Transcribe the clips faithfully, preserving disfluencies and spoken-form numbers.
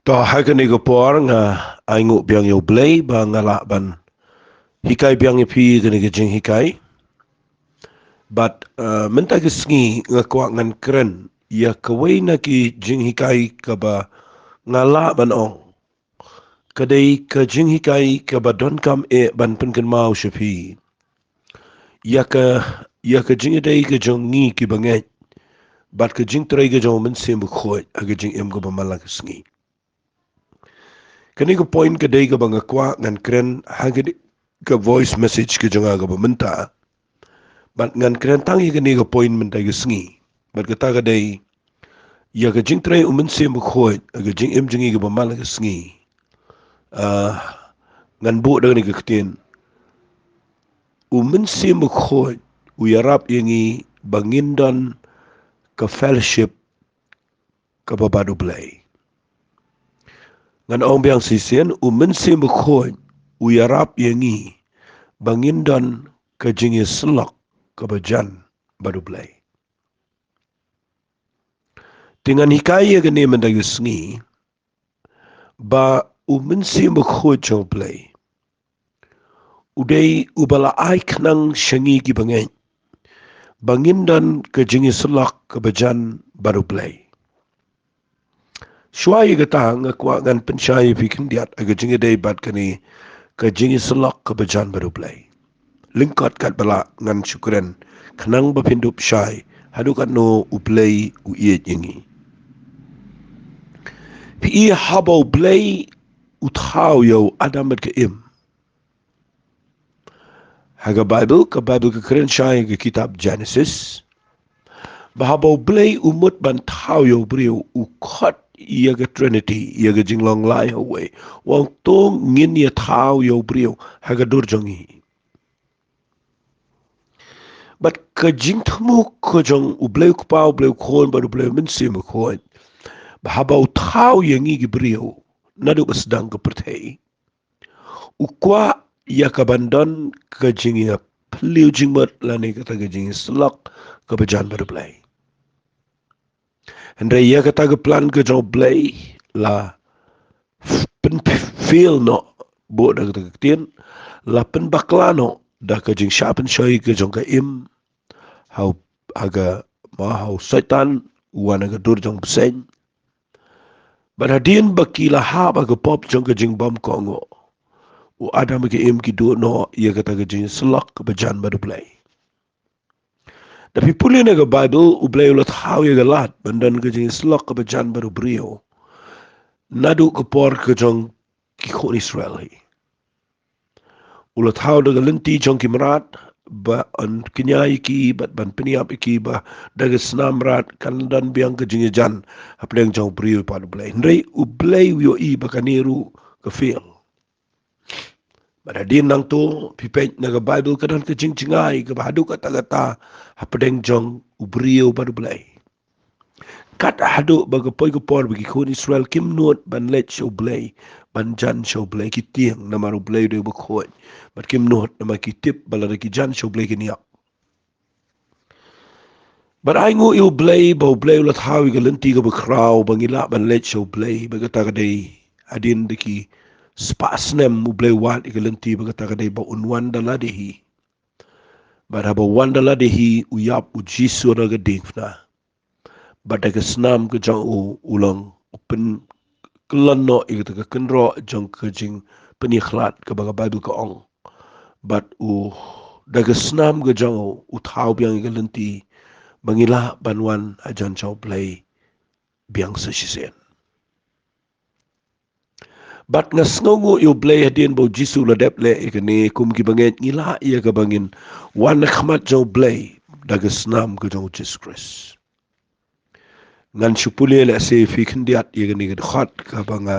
To, ha kane ka por nga ai nguh biang ïa U Blei ba nga lah ban hikai biang ïa phi kane ka jinghikai. Bad, uh, mynta ka sngi nga kwah ngan kren ïa kawei na ki jinghikai kaba nga lah ban ong ka dei ka jinghikai kaba donkam eh ban pynkynmaw sha phi ïa ka, ïa ka jingïadei ka jong ngi ki bangeit bad ka jingtrei ka jong U Mynsiem Bakhuid ha ka jingim kaba man la ka sngi. Kane ka point ka dei kaba nga kwah ngan kren ha ka, ka voice message ka jong nga kaba mynta. Bad ngan kren tang ïa kane ka point mynta ka sngi. Bad kata ka dei ïa ka jingtrei U Mynsiem Bakhuid ha ka jingim jong ngi kaba man la ka sngi. Ah, ngan buh da kane ka ktien: U Mynsiem Bakhuid u ïarap ïa ngi ba ngin don ka fellowship kaba bad U Blei. Ngan ong biang shisien: U Mynsiem Bakhuid u ïarap ïa ngi ba ngin don ka jingïasyllok kaba jan bad U Blei. Te ngan hikai ïa kane mynta ka sngi ba U Mynsiem Bakhuid jong U Blei u dei uba la ai khnang sha ngi ki bangeit ba ngin don ka jingïasyllok kaba jan bad U Blei. Shuwa ïa kata nga kwah ngan pynshai ïa phi khyndiat ha ka jingïadei bad kane ka jingïasyllok kaba jan bad U Blei. Lyngkot katba lah ngan shu kren khnang ba phin dup shai haduh katno U Blei u ïeit ïa ngi. Phi i, haba U Blei u thaw ïa u Adam bad ka Im, ha ka Baibl, ka Baibl ka kren shai ha ka kitab Genesis ba haba U Blei u mut ban thaw ïa u briew, u khot ïa ka Trinity, ïa ka jinglong lai ha uwei, u ong to ngin ïa thaw ïa u briew ha ka dur jong ngi. Bad ka jingthmu ka jong U Blei U Kpa, U Blei U Khun bad U Blei U Mynsiem Bakhuid ba haba u thaw ïa ngi ki briew naduh ba sdang ka pyrthei, u kwah ïa ka ban don ka jingïaphylliew jingmut lane kata ka jingïasyllok kaba jan bad U Blei. Hynrei ïa kata ka plan ka jong U Blei la pynfail noh, buh da kata ka ktien, la pynbakla noh da ka jingshah pynshoi ka jong ka Im ha u, ha ka, ma, ha u Soitan, u wan ha ka dur jong u bseiñ. Bad hadien ba ki la hap ha ka pop jong ka jingbymkohnguh, u Adam bad ka Im ki duh noh ïa kata ka jingïasyllok kaba jan bad U Blei. Da phi pule na ka Baibl, U Blei u la thaw ïa ka lad ban don ka jingïasyllok kaba jan bad u briew naduh ka por ka jong ki khun Israel hi. U la thaw da ka lynti jong ki mrad ban kñia ïa ki bad ban pynïap ïa ki, ba da ka snam mrad kan don biang ka jingïajan hapdeng jong u briew bad U Blei. Hynrei U Blei u ïohi ba kane ruh ka fail. Bad hadien nangto, phi peit na ka Baibl, ka don ka jingjngai kaba haduh katta katta hapdeng jong u briew bad U Blei. Kat haduh ba ka poi ka por ba ki khun Israel kim nud ban leit sha U Blei, ban jan sha U Blei, ki tieng namar U Blei u dei uba khuid. Bad kim nud namar ki tip ba lada ki jan sha U Blei kin ïap. Bad ai nguh ïa U Blei ba U Blei u la thaw ïa ka lynti kaba khraw ba ngi lah ban leit sha U Blei, ba kata ka dei hadien da ki spah snem U Blei u wad ïa ka lynti, ba kata ka dei ba un wan da lade hi. Bad haba u wan da lade hi, u ïap U Jisu na ka diengphna. Bad da ka snam ka jong u, u long u pynkylla noh ïa kata ka kynroh jong ka jingpyniakhlad kaba ka Baibl ka ong. Bad u, da ka snam ka jong u, u thaw biang ïa ka lynti ba ngi lah ban wan hajan sha U Blei biang sa shisien. Bad nga sngewnguh ïa U Blei hadien ba U Jisu u la dep leh ïa kane, kum ki bangeit ngi lah ïa kaba ngin wan ha khmat jong U Blei da ka snam ka jong U Jisu Khrist. Ngan shu pule lehse ïa phi khyndiat ïa kane ka dkhot kaba nga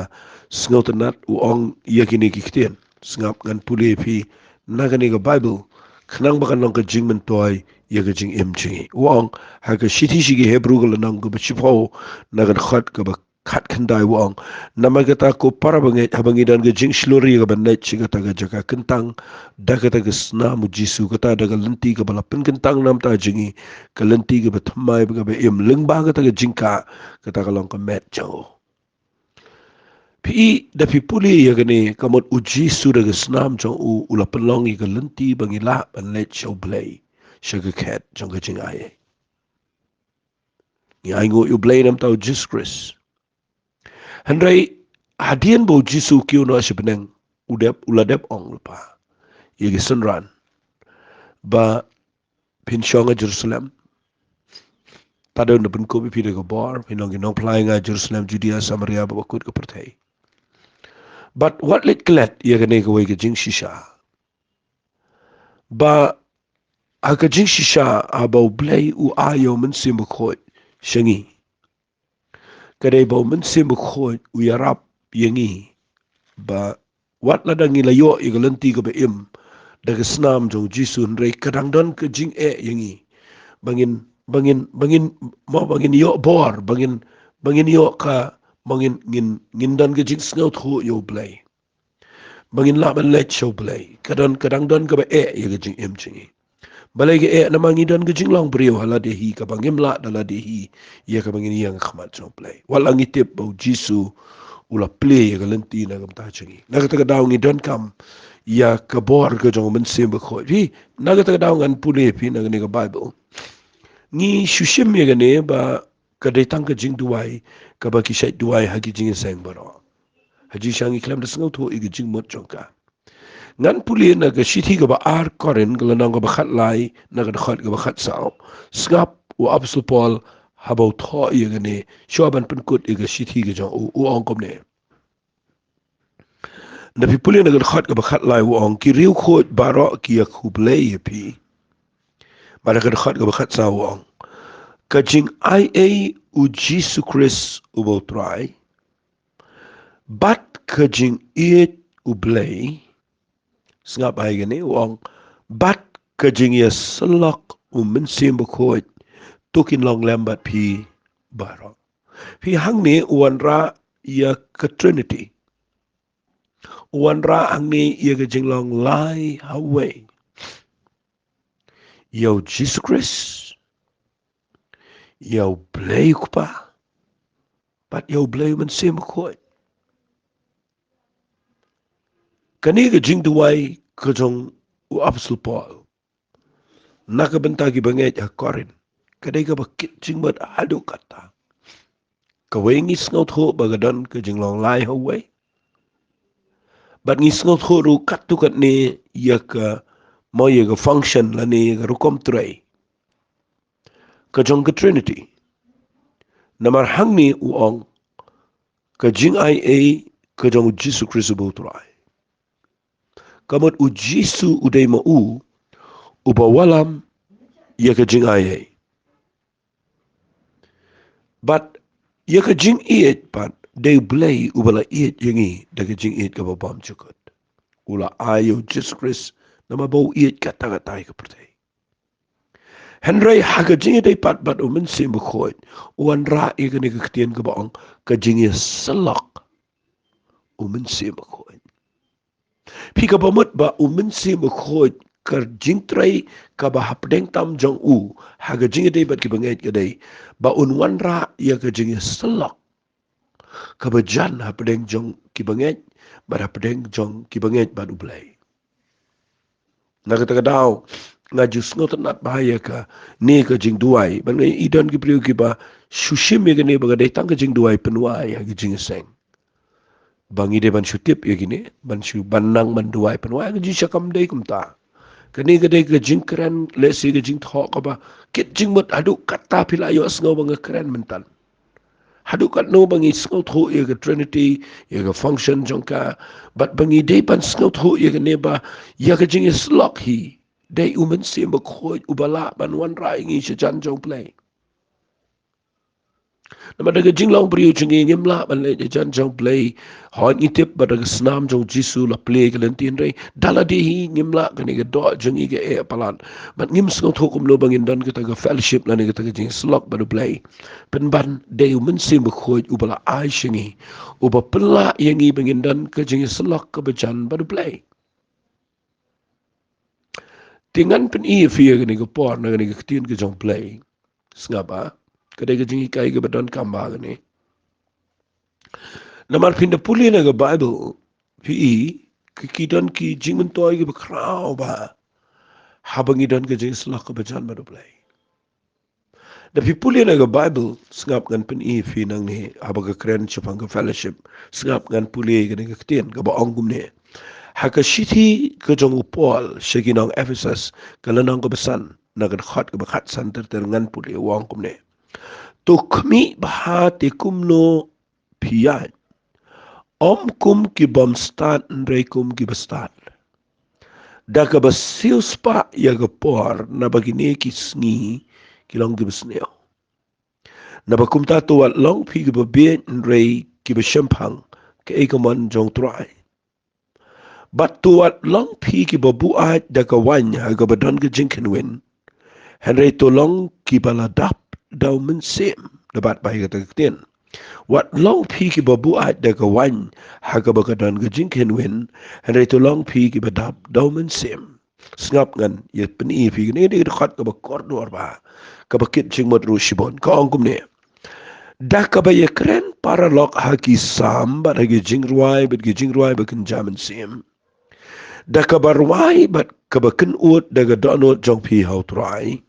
sngewtynnat, u ong ïa kine ki ktien. Sngap ngan pule ïa phi na kane ka Baibl khnang ba kan long ka jingmyntoi ïa ka jingim jong ngi. U ong ha ka shithi sha ki Hebru ka lynnong kaba shiphew, na ka dkhot kaba khatkhyndai, u ong: Namar kata, ko para bangeit, haba ngi don ka jingshlur ïa ka ban leit sha kata ka jaka kyntang da kata ka snam U Jisu, kata da ka lynti kaba la pynkyntang na ka bynta jong ngi, ka lynti kaba thymmai bad kaba im, lyngba kata ka jingkah, kata ka long ka met jong u. Phi, da phi pule ïa kane, ka mut u Jisu da ka snam jong u, u la pynlong ïa ka lynti ba ngi lah ban leit sha U Blei, sha ka khet jong ka jingaiei. Ngi ainguh ïa U Blei namar U Jisu Khrist. Hynrei hadien ba u Jisu u kiew noh sha bneng, u dep, u la dep ong lypa ïa ki synran ba phin shong ha Jerusalem. Tad haduh ba un pynkup ïa phi da ka bor, phin long ki nongphla ïa nga ha Jerusalem, Judia, Samaria, bad bakut ka pyrthei. Bad wat leit klet ïa kane kawei ka jingshisha, ba ha ka jingshisha, haba U Blei u ai ïa U Mynsiem Bakhuid sha ngi, ka dei ba U Mynsiem Bakhuid u ïarap ïa ngi, ba wat lada ngi la ïoh ïa ka lynti kaba im da ka snam jong u Jisu, hynrei ka dang don ka jingeh ïa ngi ba ngin, ba ngin, ba ngin, mo, ba ngin ïoh bor, ba ngin, ba ngin ïoh ka, ba ngin, ngin, ngin don ka jingsngewthuh ïa U Blei, ba ngin lah ban leit sha U Blei. Ka don, ka dang don kaba eh ïa ka jingim jong ngi. Balei ka eh? Namar ngi don ka jinglong briew ha lade hi kaba ngim lah da lade hi ïa kaba ngin ïeng ha khmat jong U Blei. Wat la ngi tip ba u Jisu u la plie ïa ka lynti na ka bynta jong ngi. Na kata ka daw ngi donkam ïa ka bor ka jong U Mynsiem Bakhuid. Phi, na kata ka daw ngan pule ïa phi na kane ka Baibl. Ngi shu shim ïa kane ba ka dei tang ka jingduwai kaba ki shait duwai ha ki jingïaseng baroh. Ha jingshisha ngi khlem da sngewthuh ïa ka jingmut jong ka. Ngan pule na ka shithi kaba ar Korinth, ka lynnong kaba khatlai, na ka dkhot kaba khatsaw. Sngap u Apostol Paul haba u thoh ïa kane, shuwa ban pynkut ïa ka shithi ka jong u, u ong kumne. Da phi pule na ka dkhot kaba khatlai, u ong, ki riewkhuid baroh ki ïakhublei ïa phi. Bad na ka dkhot kaba khatsaw u ong, ka jingaiei U Jisu Khrist uba U Trai, bad ka jingïeit U Blei, sngap bha ïa kane, u ong, bad ka jingïasyllok U Mynsiem Bakhuid, to kin long lem bad phi baroh. Phi, hangne u wanrah ïa ka Trinity. U wanrah hangne ïa ka jinglong lai ha uwei. Ïa u Jisu Khrist, ïa U Blei U Kpa, bad ïa U Blei U Mynsiem Bakhuid. Kane ka jingduwai ka jong u Apostol Paul na ka bynta ki bangeit ha Korinth, ka dei kaba kit jingmut haduh katta. Kawei, ngi sngewthuh ba ka don ka jinglong lai ha uwei. Bad ngi sngewthuh ruh katto katne ïa ka, mo, ïa ka function lane ïa ka rukom trei ka jong ka Trinity. Namar hangne u ong, ka jingaiei ka jong u Jisu Khrist uba U Trai. Ka mut u Jisu u dei ma u uba wallam ïa ka jingaiei. Bad ïa ka jingïeit pat, dei U Blei uba la ïeit ïa ngi da ka jingïeit kaba bymjukut. U la ai ïa u Jisu Khrist namar ba u ïeit katta katta ïa ka pyrthei. Hynrei ha ka jingïadei pat bad U Mynsiem Bakhuid, u wanrah ïa kane ka ktien kaba ong, ka jingïasyllok U Mynsiem Bakhuid. Phi, kaba mut ba U Mynsiem Bakhuid, ka jingtrei kaba hapdeng tam jong u ha ka jingïadei bad ki bangeit ka dei ba un wanrah ïa ka jingïasyllok kaba jan hapdeng jong ki bangeit, bad hapdeng jong ki bangeit bad U Blei. Na kata ka daw, nga ju sngewtynnat bha ïa kane ka jingduwai, bad nga i don ki briew kiba shu shim ïa kane ba ka dei tang ka jingduwai pynwai ha ki jingïaseng. Ba ngi dei ban shu tip ïa kine, ban shu, ban nang ban duwai pynwai, ka jingshisha kam dei kumta. Kane ka dei ka jingkren, lehse ka jingthoh kaba kit jingmut haduh katta, phi la ïohsngew ba nga kren mynta. Haduh katno ba ngi sngewthuh ïa ka Trinity, ïa ka function jong ka, bad ba ngi dei ban sngewthuh ïa kane ba ïa ka jingïasyllok hi, dei U Mynsiem Bakhuid uba lah ban wanrah ïa ngi shajan jong U Blei. Namar da ka jinglong briew jong ngi ngim lah ban leit shajan jong U Blei. Hooid, ngi tip ba da ka snam jong u Jisu la plie ka lynti, hynrei da lade hi ngim lah, kane ka doh jong ngi ka eh palat. Bad ngim sngewthuh kumno ba ngin don kata ka fellowship lane kata ka jingïasyllok bad U Blei. Pynban dei U Mynsiem Bakhuid uba la ai sha ngi, uba pynlah ïa ngi ba ngin don ka jingïasyllok kaba jan bad U Blei. Te ngan pyni ïa phi ïa kane ka por na kane ka ktien ka jong U Blei. Sngap bha, ka dei ka jinghikai kaba donkam bha kane. Namar phin da pule na ka Bible, phi i, ki, ki don ki jingmyntoi kiba khraw bha haba ngi don ka jingsyllok kaba jan bad U Blei. Da phi pule na ka Bible, sngap ngan pyni phi nangne, haba ka kren shaphang ka fellowship, sngap ngan pule kane ka ktien, kaba ong kumne. Ha ka shithi ka jong u Paul sha ki nong Ephesus, ka lynnong kaba san, na ka dkhot kaba khatsan ter ter ngan pule, u ong kumne. To khmih bha te kumno phi ïaid. Ym kum ki bym stad hynrei kum kiba stad. Da kaba siewspah ïa ka por, naba kine ki sngi ki long kiba sniew. Naba kumta to wat long phi kiba bieit hynrei kiba shemphang, kaei ka mon jong U Trai. Bad to wat long phi kiba buaid da ka waiñ ha kaba don ka jingkynwin, hynrei to long kiba la dap da U Mynsiem. Da bat bha ïa kata ka ktien. Wat long phi kiba buaid da ka waiñ ha kaba ka don ka jingkynwin, hynrei to long phi kiba dap da U Mynsiem. Sngap ngan ïa pyni phi kane ka dkhot kaba kordor bha, kaba kit jingmut ruh shibun. Ka ong kumne. Da kaba ïakren paralok ha ki Salm bad ha ki jingrwai, bad ki jingrwai ba kynja mynsiem. Da kaba rwai bad kaba kynud da ka dohnud jong phi ha U Trai.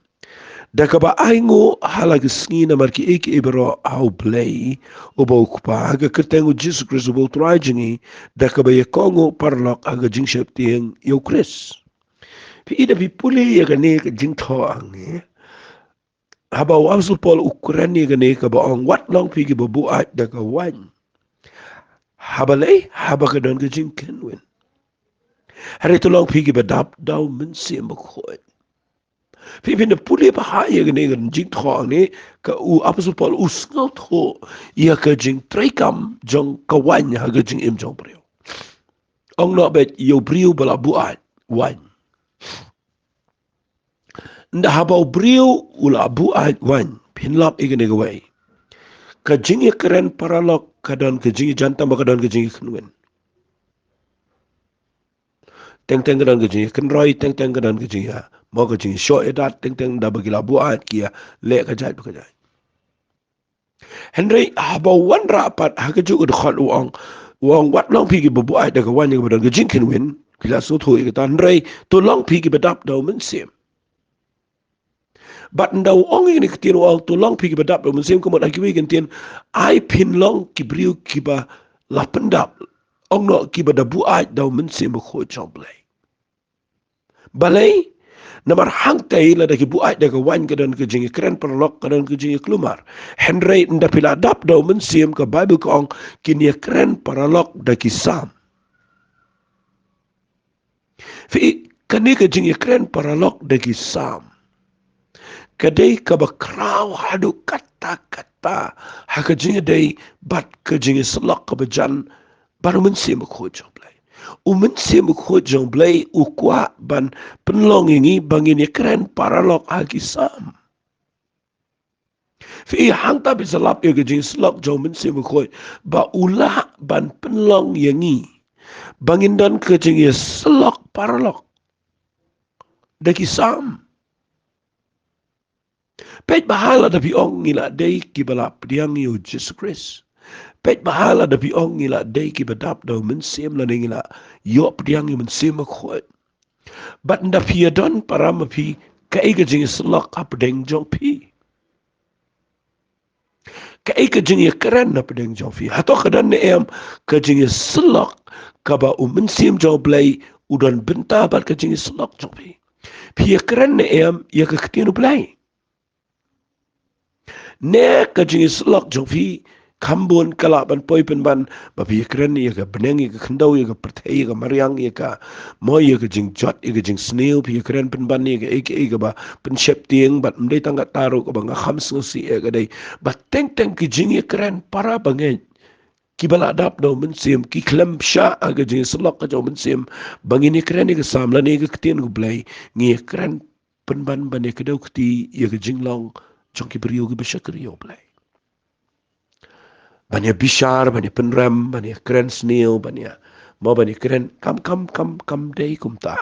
Da kaba ainguh ha la ki sngi namar kiei kiei baroh ha U Blei, uba U Kpa, ha ka kyrteng U Jisu Khrist uba U Trai jong ngi, da kaba ïakohnguh paralok ha ka jingsheptieng ïa U Khrist. Phi i, da phi pule ïa kane ka jingthoh hangne, haba u Apostol Paul u kren ïa kane kaba ong wat long phi kiba buaid da ka waiñ. Haba lei, haba ka don ka jingkynwin. Hynrei to long phi kiba dap da U Mynsiem Bakhuid. Phi, phin da pule bha ïa kane ka jingthoh hangne, ka u Apostol Paul u sngewthuh ïa ka jingtreikam jong ka waiñ ha ka jingim jong u briew. Ong noh beit ïa u briew ba la buaid waiñ. Ynda haba u briew u la buaid waiñ, phin lap ïa kane kawei. Ka jingïakren paralok ka don ka jingïajan tang ba ka don ka jingïakynwin. Teng teng ka don ka jingïakynroi, teng teng ka don ka jingïa, mo, ka jingïashoh ïadat, teng teng da ba ki la buaid ki ïaleh ka jait bad ka jait. Hynrei haba u wanrah pat ha kajuh ka dkhot u ong, u ong wat long phi kiba buaid da ka waiñ ïa kaba don ka jingkynwin, phi la sngewthuh ïa kata, hynrei to long phi kiba dap da U Mynsiem. Bad ynda u ong ïa kane ka ktien u ong to long phi kiba dap da U Mynsiem, ka mut ha kiwei ki ktien, ai phin long ki briew kiba la pyndap, ong noh kiba da buaid da U Mynsiem Bakhuid jong U Blei. Balei? Namar hangtei lada ki buaid da ka waiñ ka don ka jingïakren paralok, ka don ka jingïaklumar. Hynrei ynda phi la dap da U Mynsiem, ka Baibl ka ong kin ïakren paralok da ki Salm. Phi i, kane ka jingïakren paralok da ki Salm ka dei kaba khraw haduh katta katta ha ka jingïadei bad ka jingïasyllok kaba jan bad U Mynsiem Bakhuid jong U Blei. U Mynsiem Bakhuid jong U Blei u kwah ban pynlong ïa ngi ba ngin ïakren paralok ha ki Salm. Phi i, hangta phi sa lap ïa ka jingïasyllok jong U Mynsiem Bakhuid ba u lah ban pynlong ïa ngi ba ngin don ka jingïasyllok paralok da ki Salm. Peit bha lada phi ong ngi la dei kiba la pdiang ïa U Jisu Khrist. Peit bha lada phi ong ngi la dei kiba dap da U Mynsiem lane ngi la ïoh pdiang ïa U Mynsiem Bakhuid. Bad ynda phi ïadon para ma phi, kaei ka jingïasyllok hapdeng jong phi? Kaei ka jingïakren hapdeng jong phi? Hato ka don ne em ka jingïasyllok kaba U Mynsiem jong U Blei u don bynta bad ka jingïasyllok jong phi? Phi ïakren ne em ïa ka ktien U Blei? Ne ka jingïasyllok jong phi kham bun ka lah ban poi pynban ba phi ïakren ïa ka bneng, ïa ka khyndew, ïa ka pyrthei, ïa ka mariang, ïa ka, mo, ïa ka jingjot, ïa ka jingsniew, phi ïakren pynban ïa kaei kaei kaba pynsheptieng, bad ym dei tang katta ruh, kaba nga kham sngewsih ïa ka dei ba teng teng ki jingïakren para bangeit kiba la dap da U Mynsiem ki khlem shah ha ka jingïasyllok ka jong U Mynsiem ba ngin ïakren ïa ka Salm lane ïa ka ktien U Blei, ngi ïakren pynban ban ïa kdew kti ïa ka jinglong jong ki briew kiba shakri ïa U Blei. Ban ïa bishar, ban ïa pynrem, ban ïa kren sniew, ban ïa, mo, ban ïa kren, kam, kam, kam, kam dei kumta.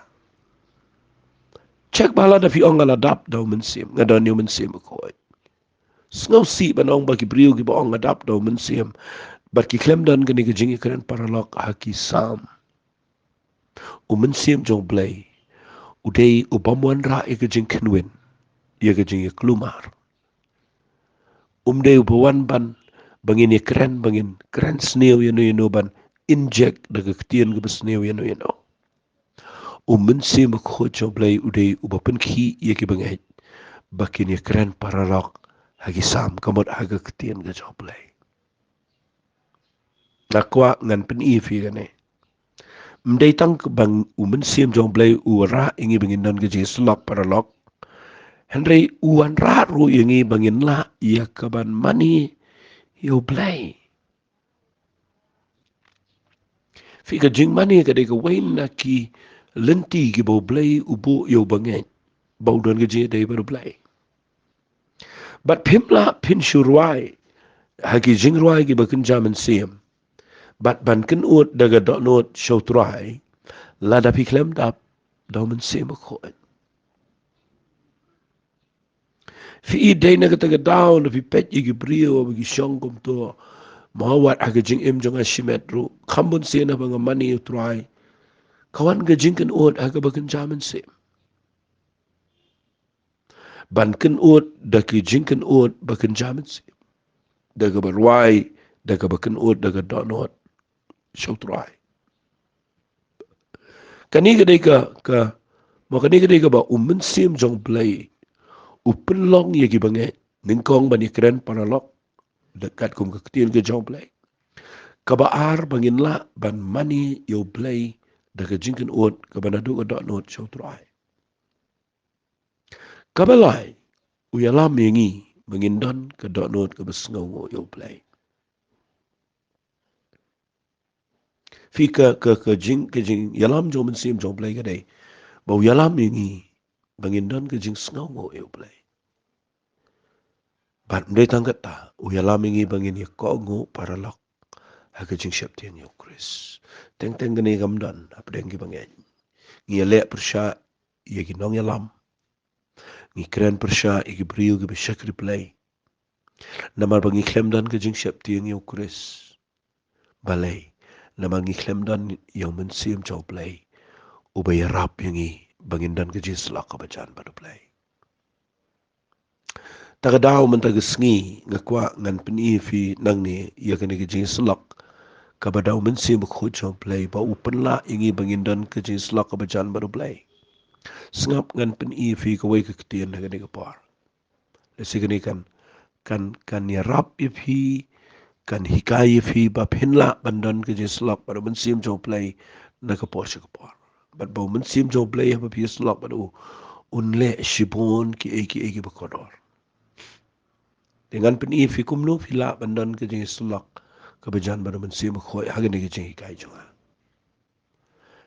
Check bha lada phi ong nga la dap da U Mynsiem, nga don ïa U Mynsiem Bakhuid. Sngewsih ban ong ba ki briew kiba ong nga dap da U Mynsiem, Bad ki khlem don kane ka jingïakren paralok ha ki Salm. U Mynsiem jong U Blei u dei u bym wanrah ïa ka jingkhynwin, ïa ka jingïaklumar. Um dei uba wan ban, ba ngin ïakren, ba ngin kren sniew ïano ïano, ban inject da ka ktien kaba sniew ïano ïano. U Mynsiem Bakhuid jong U Blei u dei uba pynkhih ïa ki bangeit ba kin ïakren paralok ha ki Salm, ka mut ha ka ktien ka jong U Blei. Nga kwah ngan pyni ïa phi kane. Ym dei tang ba u Mynsiem jong U Blei u rah ïa ngi ba ngin don ka jingïasyllok paralok, hynrei u wanrah ruh ïa ngi ba ngin lah ïa ka ban mane ïa U Blei. Phi, ka jingmane ka dei kawei na ki lynti kiba U Blei u buh ïa u bangeit ba u don ka jingïadei bad U Blei. Bad phim lah phin shu rwai ha ki jingrwai kiba kynja mynsiem bad ban kynud da ka dohnud sha U Trai lada phi khlem dap da u Mynsiem Bakhuid. Phi, dei na kata ka daw lada phi peit ïa ki briew ba ki shong kumto, ma wat ha ka jingim jong nga shimet ruh, kham bun sien haba nga mane ïa U Trai, ka wan ka jingkynud ha kaba kynja mynsiem. Ban kynud da ka jingkynud ba kynja mynsiem, da kaba rwai, da kaba kynud da ka dohnud sha U Trai. Kane ka dei ka, ka, ma kane ka dei kaba u Mynsiem jong U Blei u pynlong ïa ki bangeit nyngkong ban ïakren paralok da katkum ka ktien ka jong U Blei. Kaba ar, ba ngin lah ban mane ïa U Blei da ka jingkynud kaba naduh ka dohnud sha U Trai. Kaba lai, u ïalam ïa ngi ba ngin don ka dohnud kaba sngewnguh ïa U Blei. Phi, ka, ka, ka jing, ka jingïalam jong u Mynsiem jong U Blei ka dei ba u ïalam ïa ngi ba ngin don ka jingsngewnguh ïa U Blei. Bad ym dei tang kata, u ïalam ïa ngi ba ngin ïakohnguh paralok ha ka jingsheptieng ïa U Khrist. Teng teng kane kam don hapdeng ki bangeit. Ngi ïaleh pyrshah ïa ki nongïalam, ngi kren pyrshah ïa ki briew kiba shakri Blei. Namar ba ngi khlem don ka jingsheptieng ïa U Khrist. Balei? Namar ngi khlem don ïa u Mynsiem jong U Blei uba ïarap ïa ngi ba ngin don ka jingïasyllok kaba jan bad U Blei. Ta ka daw mynta ka sngi nga kwah ngan pyni ïa phi nangne ïa kane ka jingïasyllok kaba da u Mynsiem Bakhuid jong U Blei ba u pynlah ïa ngi ba ngin don ka jingïasyllok kaba jan bad U Blei. Sngap, ngan pyni ïa phi kawei ka ktien ha kane ka por. Lehse kane kan, kan, kan ïarap ïa phi, kan hikai ïa phi ba phin lah ban don ka jingïasyllok bad u Mynsiem jong U Blei na ka por sha ka por. Bad ba u Mynsiem jong U Blei haba phi ïasyllok bad u, un leh shibun kiei kiei kiba kordor. Te ngan pyni ïa phi kumno phi lah ban don ka jingïasyllok kaba jan bad u Mynsiem Bakhuid ha kane ka jinghikai jong nga.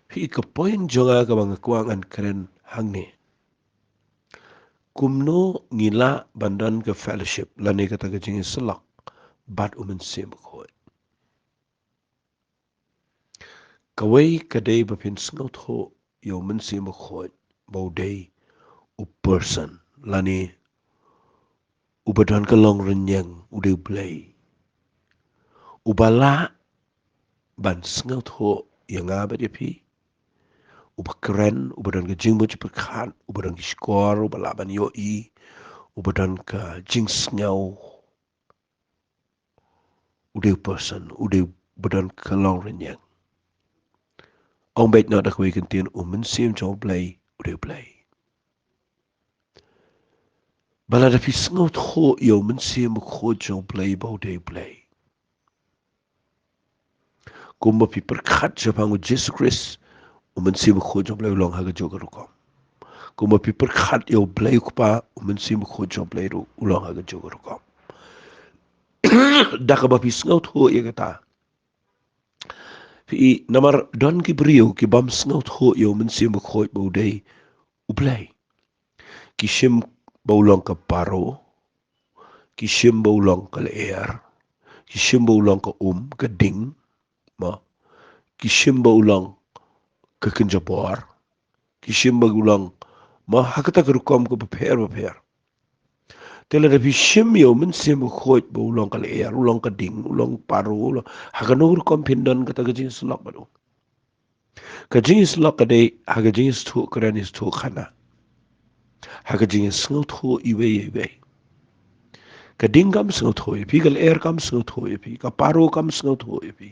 Phi, ka point jong nga kaba nga kwah ngan kren hangne, kumno ngi lah ban don ka fellowship lane kata ka jingïasyllok bad u Mynsiem Bakhuid. Kawei ka dei ba phin sngewthuh ïa u Mynsiem Bakhuid ba u dei u person lane uba don ka longrynïeng, u dei U Blei. Uba lah ban sngewthuh ïa nga bad ïa phi. Uba kren, uba don ka jingmut jingpyrkhat, uba don ki shkor, uba lah ban ïohi, uba don ka jingsngew. U dei u person, u dei uba don ka longrynïeng. Ong beit noh da kawei ka ktien, u Mynsiem jong U Blei u dei U Blei. Ba lada phi sngewthuh ïa u Mynsiem Bakhuid jong U Blei ba u dei U Blei, kumba phi pyrkhat shaphang u Jisu Khrist, u Mynsiem Bakhuid jong U Blei u long ha kajuh ka rukom. Kumba phi pyrkhat ïa U Blei U Kpa, u Mynsiem Bakhuid jong U Blei ruh u long ha kajuh ka rukom. Da kaba phi sngewthuh ïa kata. Phi, namar don ki briew ki bym sngewthuh ïa u Mynsiem Bakhuid ba u dei U Blei. Ki shim ba u long ka baro, ki shim ba u long ka lyer, ki shim ba u long ka um, ka ding, ma. Ki shim ba u long ka kynjabor, ki shim ba u long, ma, ha kata ka rukom kaba pher bapher. Te lada phi shim ïa u Mynsiem Bakhuid ba u long ka lyer, u long ka ding, u long paro, u long, ha kano rukom phin don kata ka jingïasyllok bad u? Ka jingïasyllok ka dei ha ka jingïathuh kren, ïathuh khana, ha ka jingïasngewthuh iwei ïa iwei. Ka ding kam sngewthuh ïa phi, ka lyer kam sngewthuh ïa phi, ka paro kam sngewthuh ïa phi.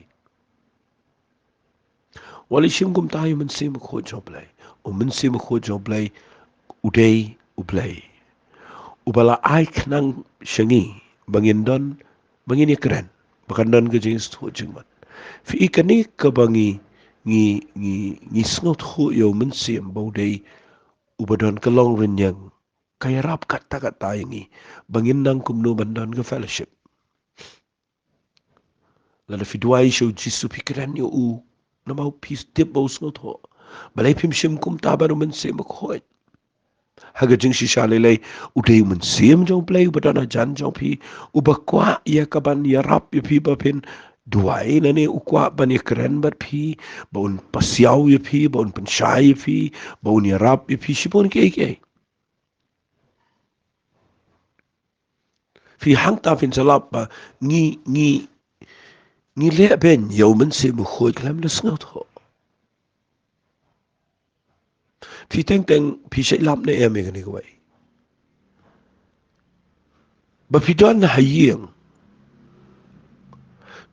Wat la shim kumta ïa u Mynsiem Bakhuid jong u Blei. U Mynsiem Bakhuid jong u Blei u dei u Blei uba la ai khnang sha ngi ba ngin don, ba ngin ïakren, ba kan don ka jingïathuh jingmut. Phi i, kane kaba ngi, ngi, ngi, ngi sngewthuh ïa u Mynsiem ba u dei uba don ka longrynïeng, ka ïarap katta katta ïa ngi ba ngin nang kumno ban don ka fellowship. Lada phi duwai sha u Jisu, phi kren ïa u, namar phi tip ba u sngewthuh. Balei phim shim kumta bad u Mynsiem Bakhuid? Ha ka jingshisha lei lei, u dei u Mynsiem jong u Blei uba don hajan jong phi, uba kwah ïa ka ban ïarap ïa phi ba phin duwai, lane u kwah ban ïakren bad phi, ba un pasiaw ïa phi, ba un pynshai ïa phi, ba un ïarap ïa phi shibun kiei kiei. Phi, hangta phin sa lap ba ngi, ngi, ngi leh beiñ ïa u Mynsiem Bakhuid khlem da sngewthuh. Phi teng teng phi shait lap ne em ïa kane kawei? Ba phi don ha ïing,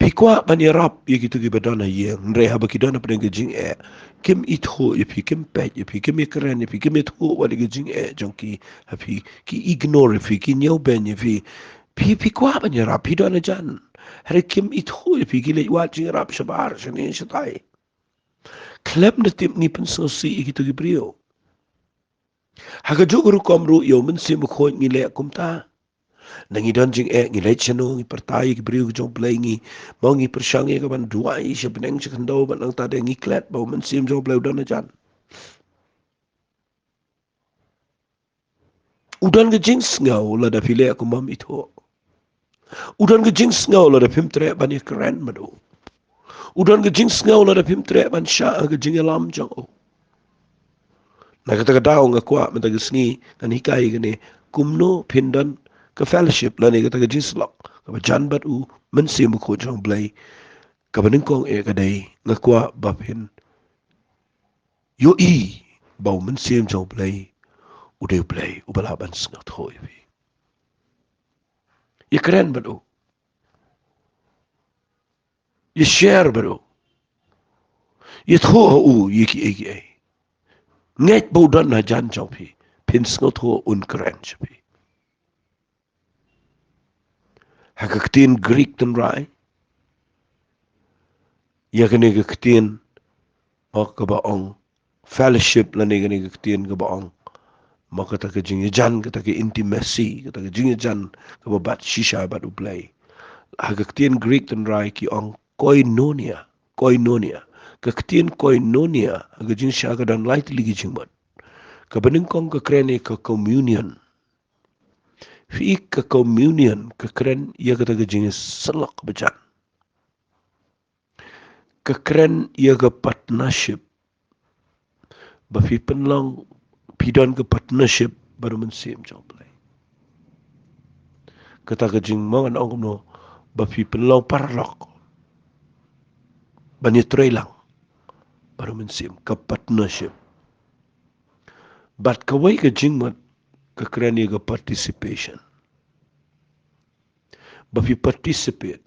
phi kwah ban ïarap ïa kito kiba don ha ïing, hynrei haba ki don hapdeng ka jingeh, kim ithuh ïa phi, kim peit ïa phi, kim ïakren ïa phi, kim ithuh wat ïa ka jingeh jong ki ha phi, ki ignore ïa phi, ki ñiewbeiñ ïa phi. Phi, phi kwah ban ïarap, phi don hajan, hynrei kim ithuh ïa phi, ki leit wad jingïarap shabar shane shatai. Khlem da tip ngi pynsngewsih ïa kito ki briew. Ha kajuh ka rukom ruh ïa u Mynsiem Bakhuid ngi leh kumta. Ngi don jingeh, ngi leit shano, ngi pyrta ïa ki briew ki jong u Blei, ngi, mo, ngi pyrshang ïa ka ban duwai sha bneng sha khyndew, bad nangta de ngi klet ba u Mynsiem jong u Blei u don hajan. U don ka jingsngew lada phi leh kumba um ithuh. U don ka jingsngew lada phim treh ban ïakren bad u. U don ka jingsngew lada phim treh ban shah ha ka jingïalam jong u. Na kata ka daw nga kwah mynta ka sngi ngan hikai kane, kumno phin don ka fellowship lane kata ka jingïasyllok kaba jan bad u Mynsiem Bakhuid jong u Blei. Kaba nyngkong eh ka dei, nga kwah ba phin ïohi ba u Mynsiem jong u Blei u dei u Blei uba lah ban sngewthuh ïa phi. Ïakren bad u. Ïa share bad u. Ïathuh ha u ïa kiei kiei. Ngeit ba u don hajan jong phi. Phin sngewthuh un kren sha phi. Ha ka ktien Greek tynrai, ïa kane ka ktien, mo, kaba ong fellowship lane kane ka ktien kaba ong, mo, kata ka jingïajan, kata ka intimacy, kata ka jingïajan kaba bat shisha bad u Blei. Ha ka ktien Greek tynrai ki ong koinonia, koinonia. Ka ktien koinonia ha ka jingshisha ka don lai tylli ki jingmut. Kaba nyngkong ka kren ïa ka communion. Phi, ka communion ka kren ïa kata ka jingïasyllok bajan. Ka kren ïa ka partnership. Ba phi pynlong, phi don ka partnership bad u Mynsiem jong u Blei. Kata ka jingmong, ngan ong kumno, ba phi pynlong paralok ban ïatreilang bad u Mynsiem, ka partnership. Bad kawei ka jingmut ka kren ïa ka participation. Ba phi participate,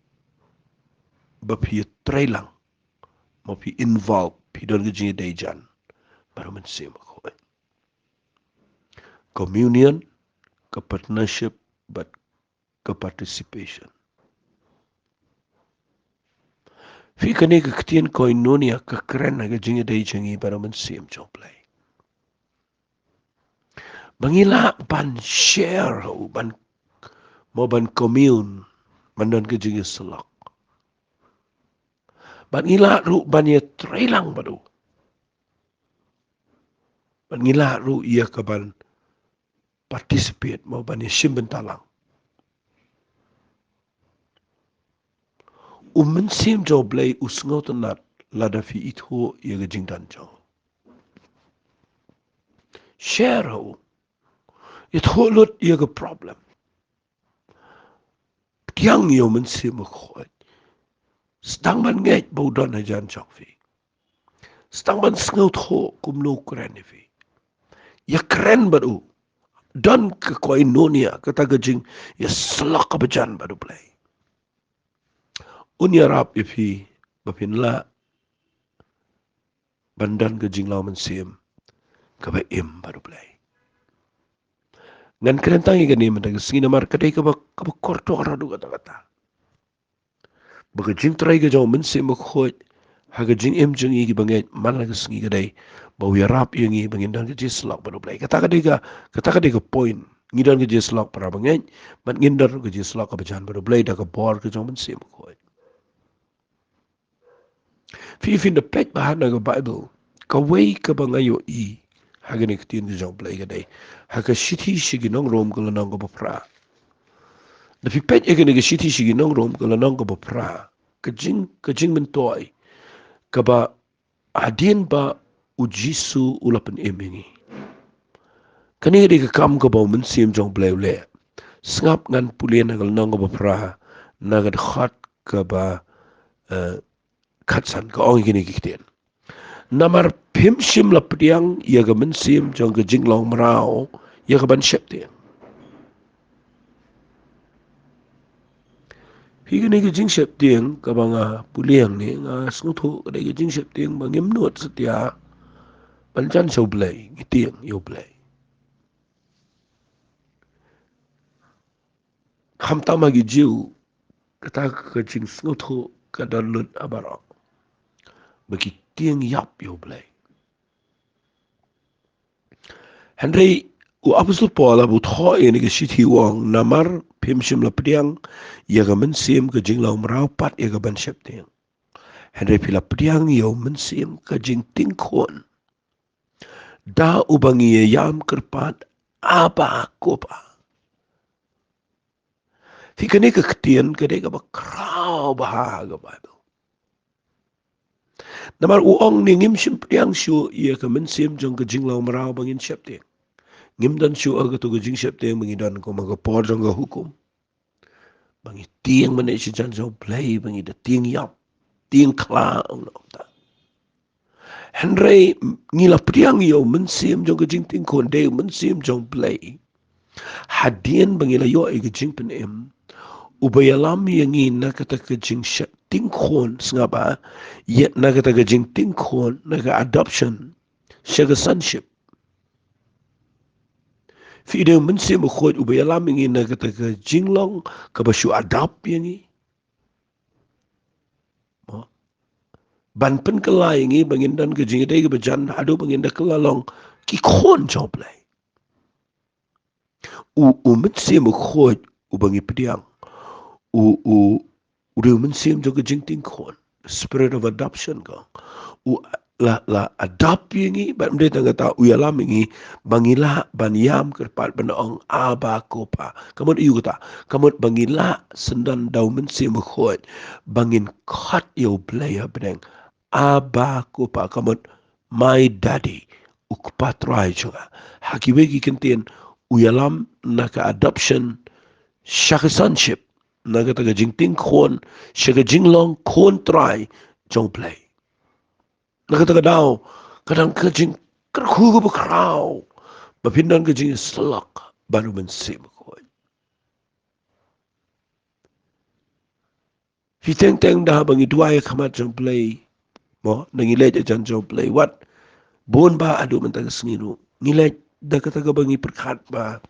ba phi ïatreilang, ba phi involve, phi don ka jingïadei jan bad u Mynsiem Bakhuid. Communion, ka partnership, bad ka participation. Phi, kane ka ktien koinonia ka kren ha ka jingïadei jong ngi bad u Mynsiem jong u Blei. Ba ngi lah ban share ha u, ban, mo, ban commune, ban don ka jingïasyllok. Bad ngi lah ruh ban ïatreilang bad u. Bad ngi lah ruh ïa ka ban participate, mo, ban ïashim bynta lang. U Mynsiem jong u Blei u sngewtynnat lada phi ithuh ïa ka jingdon jong u. Share ha u. Ithuh lut ïa ka problem. pdiang ïa u Mynsiem Bakhuid. Sdang ban ngeit ba u don hajan jong phi. Sdang ban sngewthuh kumno u kren ïa phi. Ïakren bad u. Don ka koinonia, kata ka jingïasyllok kaba jan bad U Blei. Un ïarap ïa phi ba phin lah ban don ka jinglong mynsiem kaba im bad U Blei. Ngan kren tang ïa kane mynta ka sngi namar ka dei kaba, kaba kordor haduh katta katta. Ba ka jingtrei ka jong u Mynsiem Bakhuid ha ka jingim jong ngi kiba ngeit man la ka sngi ka dei ba u ïarap ïa ngi ba ngin don ka jingïasyllok bad U Blei. Kata ka dei ka, kata ka dei ka point. Ngi don ka jingïasyllok para bangeit, bad ngin don ka jingïasyllok kaba jan bad U Blei da ka bor ka jong u Mynsiem Bakhuid. Phi, phin da peit bha na ka Baibl, kawei kaba nga ïohi ha kane ka ktien ka jong U Blei ka dei ha ka shithi sha ki nong Rom ka lynnong kaba phra. Da phi peit ha kane ka shithi sha ki nong Rom ka lynnong kaba phra, ka jing, ka jingmyntoi kaba hadien ba u Jisu u la pynim ïa ngi. Kane ka dei ka kam kaba u Mynsiem jong U Blei u leh. Sngap, ngan pule na ka lynnong kaba phra, na ka dkhot kaba, eh, khatsan, ka ong ïa kine ki ktien: Namar phim shym la pdiang ïa ka mynsiem jong ka jinglong mraw ïa ka ban sheptieng. Phi, kane ka jingsheptieng kaba nga pule hangne, nga sngewthuh ka dei ka jingsheptieng ba ngim nud satia ban jan sha U Blei, ngi tieng ïa U Blei. Khamtam ha ki Jiw, kata ka jingsngewthuh ka don lut ha baroh ba ki tieng ïap ïa U Blei. Hynrei u Apostol Paul haba u thoh ïa kane ka shithi u ong, namar phim shym la pdiang ïa ka mynsiem ka jinglong mraw pat ïa ka ban sheptieng, hynrei phi la pdiang ïa u Mynsiem ka jingtieng khun, da uba ngi ïam kyrpad, Abba, Ko Pa. Phi, kane ka ktien ka dei kaba khraw bha ha ka Baibl. Namar u ong ne, ngim shym pdiang shuh ïa ka mynsiem jong ka jinglong mraw ba ngin sheptieng. Ngim don shuh ha kato ka jingsheptieng ba ngi don kum ha ka por jong ka hukum, ba ngi tieng mynne sha jan jong U Blei, ba ngi da tieng ïap, tieng khla, ong noh kumta. Hynrei ngi la pdiang ïa u Mynsiem jong ka jingtieng khun, dei u Mynsiem jong U Blei, hadien ba ngi la ïoh ïa ka jingpynim, uba ïalam ïa ngi na kata ka jingsheptieng khun, sngap bha, ïa na kata ka jingtieng khun, na ka adoption sha ka sonship. Phi, dei u Mynsiem Bakhuid uba ïalam ïa ngi na kata ka jinglong kaba shu adopt ïa ngi, ban pynkylla ïa ngi ba ngin don ka jingïadei kaba jan haduh ba ngin da kylla long ki khun jong U Blei. U, u Mynsiem Bakhuid uba ngi pdiang, u, u, u dei u mynsiem jong ka jingtieng khun, spirit of adoption, ka ong. U la, la adopt ïa ngi, bad ym dei tang kata, u ïalam ïa ngi ba ngi lah ban ïam kyrpad, ban ong, Abba, Ko Pa. Ka mut aïu kata? Ka mut ba ngi lah syndon da u Mynsiem Bakhuid ba ngin khot ïa U Blei ha bneng, Abba, Ko Pa, ka mut my daddy, u Kpa Trai jong nga. Ha kiwei ki kyntien u ïalam na ka adoption sha ka sonship, na kata ka jingtieng khun, sha ka jinglong khun trai jong U Blei. Na kata ka daw ka don ka jingkyrkhu kaba khraw ba phin don ka jingïasyllok bad u Mynsiem Bakhuid. Phi, teng teng da haba ngi duwai ha khmat jong U Blei, mo, da ngi leit hajan jong U Blei, wat bun bah haduh mynta ka sngi ruh, ngi leit da kata kaba ngi pyrkhat ba,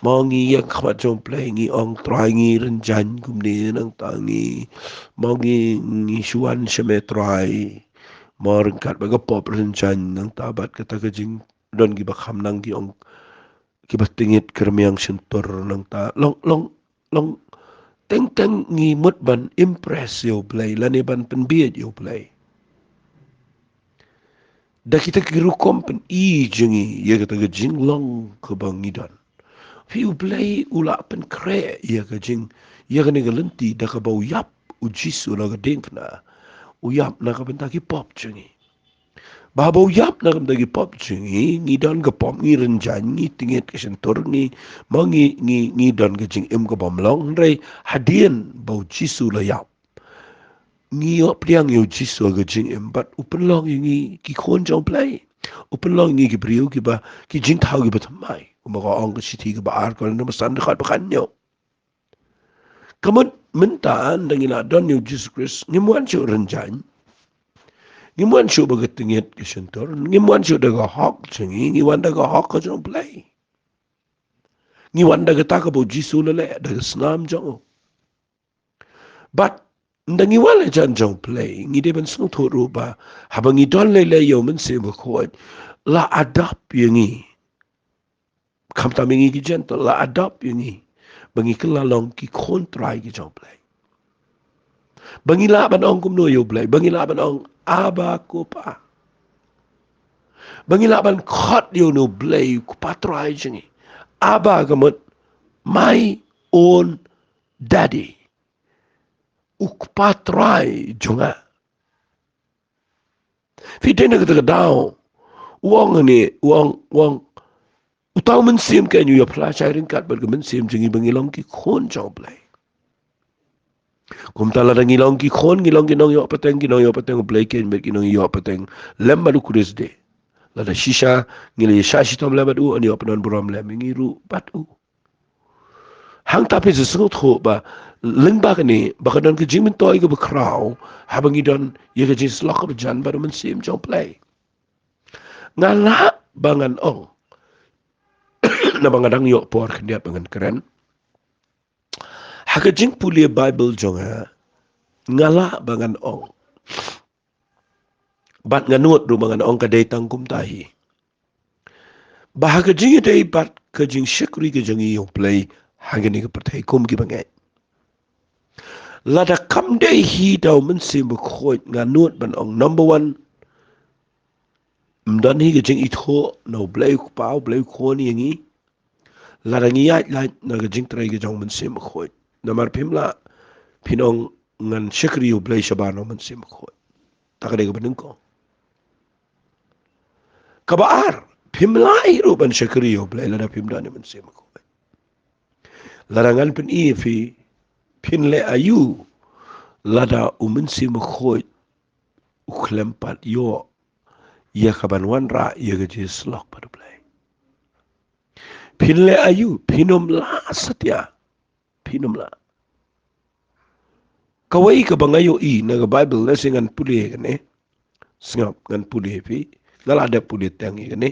mo, ngi ïeng ha khmat jong U Blei, ngi ong, Trai, ngi rynjaiñ kumne, nangta ngi, mo, ngi, ngi shu wan sha me, Trai, mo, ryngkat bad ka pop rynjaiñ, nangta bad kata ka jingdon kiba kham nang, ki ong, kiba tyngit kyrmiang shyntur, nangta long, long, long, teng teng ngi mut ban impress ïa U Blei lane ban pynbieit ïa U Blei da kita ki rukom pyni jong ngi ïa kata ka jinglong kaba ngi don. Phi, U Blei u la pynkhreh ïa ka jing, ïa kane ka lynti da kaba u ïap u Jisu na ka diengphna, u ïap na ka bynta ki pop jong ngi. Ba haba u ïap na ka bynta ki pop jong ngi, ngi don ka pop, ngi rynjang, ngi tyngit ka shyntur, ngi, mo ngi, ngi, ngi don ka jingim ka bym long, hynrei hadien ba u Jisu u la ïap, ngi ïoh pdiang ïa u Jisu ha ka jingim bad u pynlong ïa ngi ki khun jong u Blei. U pynlong ïa ngi ki briew kiba, ki jingthaw kiba thymmai. Kumba ka ong ka shithi kaba ar, ka lynnong ba san, dkhot ba khathynñiew. Ka mut mynta ynda ngi la don ïa u Jisu Khrist, ngim wan shuh rynjang. Ngim wan shuh bad ka tyngit ka shyntur, ngim wan shuh da ka hok jong ngi, ngi wan da ka hok ka jong u Blei. Ngi wan da kata kaba u Jisu u la leh, da ka snam jong u. Bad ynda ngi wan hajan jong u Blei, ngi dei ban sngewthuh ruh ba haba ngi don lei lei ïa u Mynsiem Bakhuid, la adopt ïa ngi. Khamtam ïa ngi ki Gentile, la adopt ïa ngi ba ngi kylla long ki khun trai ki jong u Blei. Ba ngi lah ban ong kumno ïa u Blei? Ba ngi lah ban ong, Abba, ko Pa. Ba ngi lah ban khot ïa une u Blei, ko Pa Trai jong ngi. Abba ka mut, my own daddy. U Kpa Trai jong nga. Phi dei na kata ka daw. U ong ne, u ong, u ong. Uta u Mynsiem kein u ïaphla shai ryngkat bad ka mynsiem jong ngi ba ngi long ki khun jong u Blei. Kumta lada ngi long ki khun, ngi long ki nongïoh pateng, ki nongïoh pateng u Blei kein bad ki nongïoh pateng lem bad u Khrist de. Lada shisha ngi la ïa shah shitom lem bad u, yn ïoh pyndonburom lem ïa ngi ruh bad u. Hangta phi sngewthuh ba lyngba kane ba ka don ka jingmyntoi kaba khraw haba ngi don ïa ka jingsyllok kaba jan bad u Mynsiem jong u Blei. Nga lah ba ngan ong, naba nga dang ïoh por khyndiat ba ngan kren. Ha ka jingpule Baibl jong nga, nga lah ba ngan ong, bad nga nud ruh ba ngan ong ka dei tang kumta hi. Ba ha ka jingïadei bad ka jingshakri ka jong ngi ïa u Blei ha kane ka pyrthei kum ki bangeit, lada kam dei hi da u Mynsiem Bakhuid, nga nud ban ong, number one, ym don hi ka jingithuh na u Blei u Kpa, u Blei u Khun ïa ngi. Lada ngi ïaid lait na ka jingtrei ka jong u Mynsiem Bakhuid. Namar phim lah phin ong ngan shakri ïa u Blei shabar na u Mynsiem Bakhuid. Ta ka dei kaba nyngkong. Kaba ar, phim lah hi ruh ban shakri ïa u Blei lada phim don ïa u Mynsiem Bakhuid. Lada ngan pyni ïa phi, phin leh aïu lada u Mynsiem Bakhuid u khlem pat ïoh ïa ka ban wanrah ïa ka jingsyllok bad u Blei? Phin leh aïu? Phin ym lah satia. Phin ym lah. Kawei kaba nga ïohi na ka Baibl, lehse ngan pule ïa kane. Sngap, ngan pule ïa phi. Nga la dep pule tang ïa kane.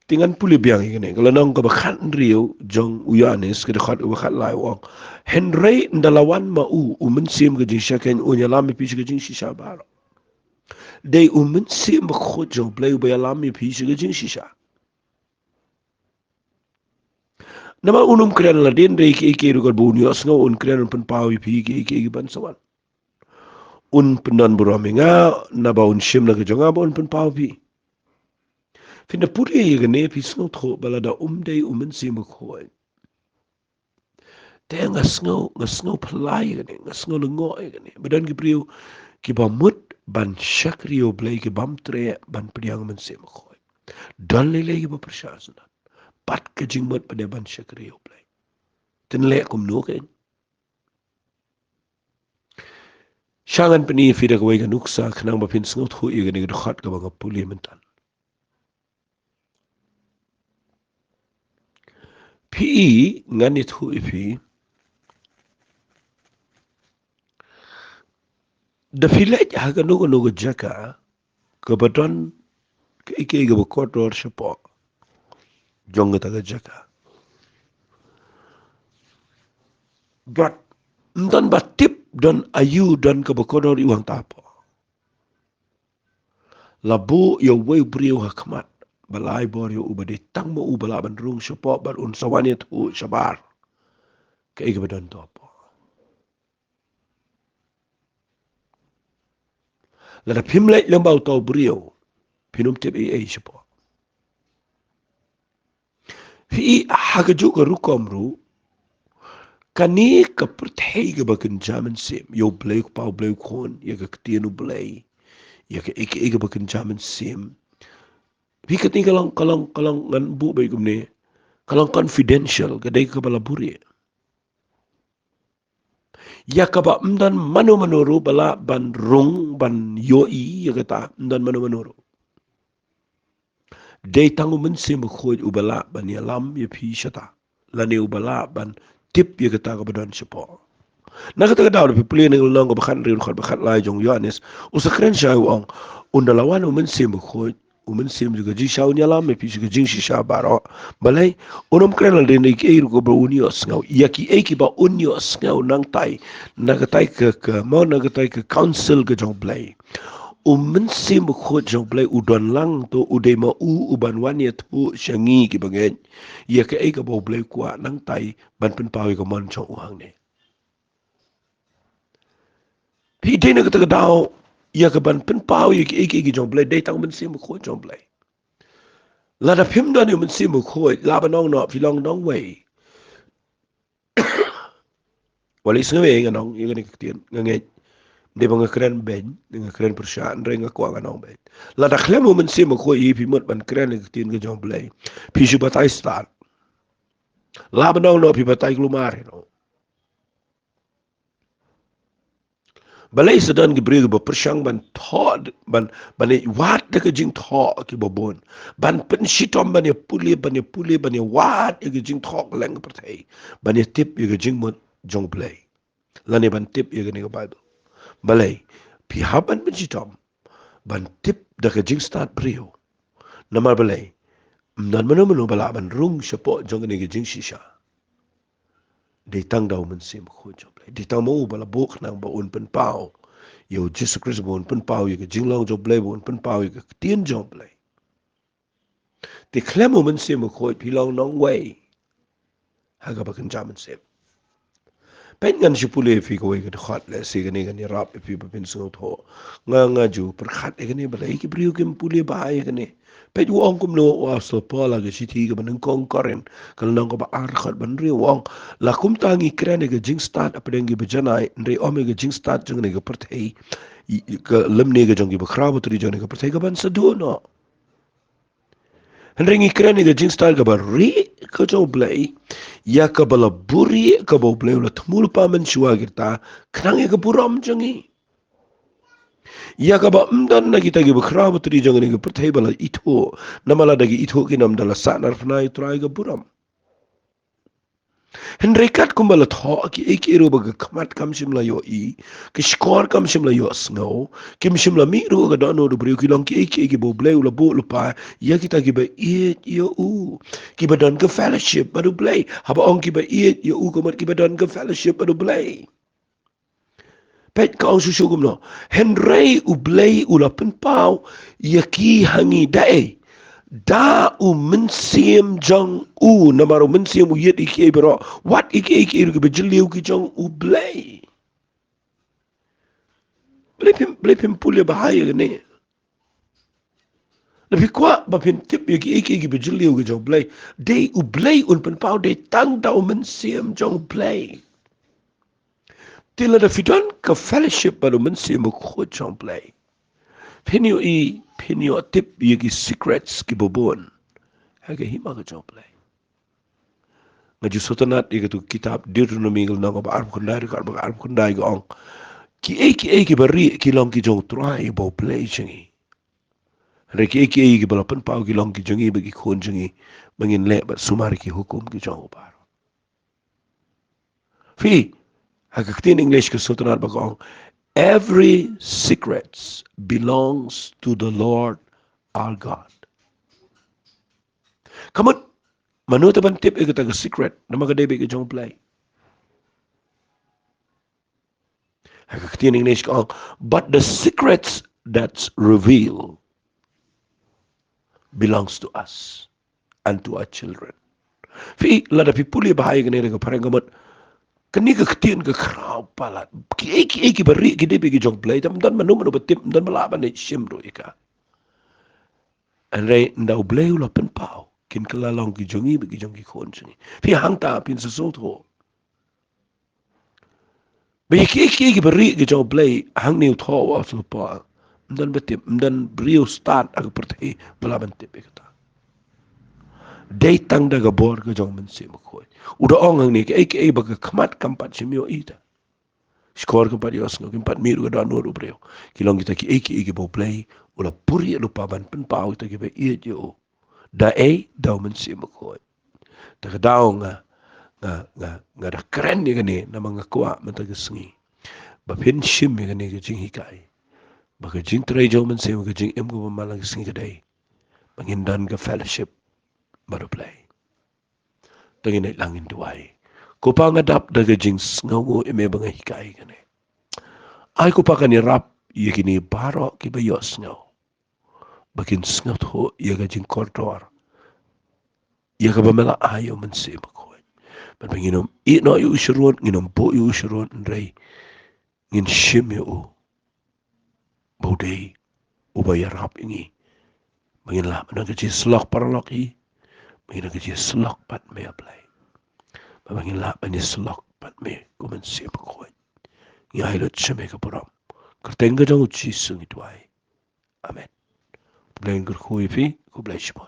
Te ngan pule biang ïa kane. Ka lynnong kaba khathynriew jong u Ïoannis, ka dkhot kaba khatlai, u ong, hynrei ynda la wan ma u, u Mynsiem ka jingshisha kein, un ïalam ïa phi sha ka jingshisha baroh. Dei u Mynsiem Bakhuid jong u Blei uba ïalam ïa phi sha ka jingshisha. Namar un ym kren lade, hynrei kiei kiei ruh kaba un ïohsngew un kren, un pynpaw ïa phi kiei kiei kiban sa wan. Un pyndonburom ïa nga, naba un shim na ka jong nga ba un pynpaw ïa phi. Phin da pule ïa kane phi sngewthuh ba lada um dei u Mynsiem Bakhuid. Te nga sngew, nga sngew phylla ïa kane, nga sngew lyngngoh ïa kane. Ba don ki briew kiba mut ban shakri ïa u Blei, ki bym treh ban pdiang u Mynsiem Bakhuid. Don lei lei kiba pyrshah shuh. Bad ka jingmut ba dei ban shakri ïa u Blei. Te ngan leh kumno kein? Sha ngan pyni ïa phi da kawei ka nuksa khnang ba phin sngewthuh ïa kane ka dkhot kaba nga pule mynta. Phi i, ngan ïathuh ïa phi. Da phi leit ha kano kano ka jaka kaba don kaei kaei kaba kordor shapoh jong kata ka jaka. Bad ym don ba tip don aïu don kaba kordor ïa u hangta hapoh. La buh ïa uwei u briew ha khmat ba lai bor ïa u, ba dei tang ma u ba lah ban rung shapoh bad un sa wan ïathuh shabar kaei kaba don hapoh. Lada phim leit lyngba uta u briew, phin ym tip ei ei shapoh. Phi i, ha kajuh ka rukom ruh, kane ka pyrthei kaba kynja mynsiem, ïa u Blei u Kpa, u Blei u Khun, ïa ka ktien u Blei, ïa kaei kaei kaba kynja mynsiem. Phi, katei ka long, ka long, ka long, ngan buh beit kumne, ka long confidential, ka dei kaba la buhrieh. Ïa kaba ym don mano mano ruh ba lah ban rung ban ïohi ïa kata, ym don mano mano ruh. Dei tang u Mynsiem Bakhuid uba lah ban ïalam ïa phi shata, lane uba lah ban tip ïa kata kaba don shapoh. Na kata ka daw, lada phi pule na ka lynnong kaba khathynriew, dkhot ba khatlai jong u Ïoannis, u sa kren shai, u ong, ynda la wan u Mynsiem Bakhuid, u Mynsiem jong ka jingshisha un ïalam ïa phi sha ka jingshisha baroh. Balei? Un ym kren lade na kiei kiei ruh kiba un ïohsngew. Ïa kiei kiba un ïohsngew nangtai na katai ka, ka, mo, na katai ka council ka jong U Blei, u Mynsiem Bakhuid jong U Blei u don lang to, u dei ma u uban wan ïathuh sha ngi kiba ngeit ïa kaei kaba U Blei u kwah nangtai, ban pynpaw ïa ka mon jong u hangne. Phi, dei na kata ka daw, ïa ka ban pynpaw ïa kiei kiei ki jong U Blei, dei tang u Mynsiem Bakhuid jong U Blei. Lada phim don ïa u Mynsiem Bakhuid, lah ban ong noh phi long nongwei. Wat leh sngewbha ngan ong ïa kane ka ktien, nga ngeit. Dei ba nga kren beiñ, nga kren pyrshah, hynrei nga kwah ngan ong beit. Lada khlem u Mynsiem Bakhuid ïa phi mut ban kren ïa ka ktien ka jong U Blei, phi shu batai stad. Lah ban ong noh phi batai kulmar, you know. Balei sa don ki briew kiba pyrshang ban thoh, ban, ban ïa wad da ka jingthoh kiba bun, ban pynshitom, ban ïa pule, ban ïa pule, ban ïa wad ïa ka jingthoh kylleng ka pyrthei, ban ïa tip ïa ka jingmut jong U Blei, lane ban tip ïa kane ka Baibl. Balei? Phi hap ban pynshitom ban tip da ka jingstad briew. Namar balei? Ym don mano mano ba lah ban rung shapoh jong kane ka jingshisha. Dei tang da u Mynsiem Bakhuid jong U Blei. Dei tang ma u ba la buh khnang ba un pynpaw ïa u Jisu Khrist, ba un pynpaw ïa ka jinglong jong U Blei, ba un pynpaw ïa ka ktien jong U Blei. Te khlem u Mynsiem Bakhuid phi long nongwei ha kaba kynja mynsiem. Peit, ngan shu pule ïa phi kawei ka dkhot, lehse kane kan ïarap ïa phi ba phin sngewthuh. Nga, nga ju pyrkhat ïa kane, balei ki briew kim pule bha ïa kane. Peit, u ong kumno u Apostol Paul ha ka shithi kaba nyngkong Korinth, ka lynnong kaba ar, dkhot ba hynriew, u ong, la kumta ngi kren ïa ka jingstad hapdeng kiba janai, hynrei ym ïa ka jingstad jong kane ka pyrthei, i, i, ka lymne ka jong kiba khraw bad u ri jong kane ka pyrthei ka ban sa duh noh. Hynrei ngi kren ïa ka jingstad kaba rieh ka jong U Blei, ïa kaba la buhrieh, kaba U Blei u la thmu lypa mynshuwa ïa kita, khnang ïa ka burom jong ngi. Ïa kaba ym don na kita kiba khraw bad u ri jong kane ka pyrthei ba la ithuh, namar lada ki ithuh kin ym da la sah narphna ïa U Trai ka burom. Hynrei katkum ba la thoh, kiei kiei ruh ba ka khmat kam shym la ïohi, ki shkor kam shym la ïohsngew, kim shym la mih ruh ha ka dohnud u briew, ki long kiei kiei kiba U Blei u la buh lypa ïa kita kiba ïeit ïa u, kiba don ka fellowship bad U Blei. Haba ong kiba ïeit ïa u, ka mut kiba don ka fellowship bad U Blei. Peit, ka ong shuh shuh kumno. Hynrei U Blei u la pynpaw ïa ki ha ngi da ei? Da u Mynsiem jong u. Namar u Mynsiem u ïeit ïa kiei baroh, wat ïa kiei kiei ruh kiba jylliew ki jong U Blei. Balei phim, balei phim pule bha ïa kane? Lada phi kwah ba phin tip ïa kiei kiei kiba jylliew ki jong U Blei, dei U Blei un pynpaw, dei tang da u Mynsiem jong U Blei. Te lada phi don ka fellowship bad u Mynsiem Bakhuid jong U Blei, phin ïohi, phin ïoh tip ïa ki secrets kiba bun ha ka hima ka jong U Blei. Nga ju sngewtynnat ïa katu ka kitab Deuteronomy ka lynnong kaba arphew khyndai, dkhot ba arphew khyndai, ka ong, kiei kiei kiba rieh ki long ki jong U Trai uba U Blei jong ngi. Hynrei kiei kiei kiba la pynpaw ki long ki jong ngi bad ki khun jong ngi, ba ngin leh bad sumar ïa ki hukum ki jong u baroh. Phi, ha ka ktien English ka sngewtynnat ba ka ong, "Every secret belongs to the Lord our God." Ka mut, mano te ban tip ïa kata ka secret? Namar ka dei beit ka jong U Blei. Ha ka ktien English ka ong, "But the secrets that's revealed belongs to us and to our children." Phi, lada phi pule bha ïa kane da ka phareng, ka mut, kane ka ktien ka khraw palat. Kiei kiei kiba rieh ki dei beit ki jong U Blei, te ym don mano mano ba tip, ym don ba lah ban leit shim ruh ïa ka. Hynrei ynda U Blei u la pynpaw, kin kylla long ki jong ngi bad ki jong ki khun jong ngi. Phi, hangta phin sa sngewthuh ba ïa kiei kiei kiba rieh ki jong U Blei, hangne u thoh u Apostol Paul, Ym don ba tip, ym don briew stad ha ka pyrthei ba lah ban tip ïa kata. Dei tang da ka bor ka jong u Mynsiem Bakhuid. U da ong hangne, kaei kaei ba ka khmat kam pat shym ïohi te, shkor kam pat ïohsngew, kim pat mih ruh ha ka dohnud u briew, ki long kita kiei kiei kiba U Blei u la pur ïa u lypa ban pynpaw ïa kita kiba ïeit ïa u. Da ei? Da u Mynsiem Bakhuid. Te ka daw nga, nga, nga, nga da kren ïa kane namar nga kwah mynta ka sngi ba phin shim ïa kane ka jinghikai, ba ka jingtrei jong u Mynsiem, ka jingim kaba man la ka sngi ka dei ba ngin don ka fellowship bad U Blei. Te ngin ïaid lang, ngin duwai. Ko Pa, nga dap da ka jingsngewnguh ïa me ba nga hikai kane. Ai ko Pa, kan ïarap ïa kine baroh kiba ïohsngew ba kin sngewthuh ïa ka jingkordor, ïa kaba me la ai ïa u Mynsiem Bakhuid. Bad ba ngin ym ïeh noh ïa u sharud, ngin ym buh ïa u sharud, hynrei ngin shim ïa u ba u dei uba ïarap ïa ngi ba ngin lah ban don ka jingïasyllok paralok hi, ba ngin don ka jingïasyllok bad me, A Blei, ba ngin lah ban ïasyllok bad me, ko Mynsiem Bakhuid. Ngi ai lut sha me ka burom. Kyrteng ka jong u Jisu ngi duwai. Amen. Blei un kyrkhu ïa phi, khublei shibun.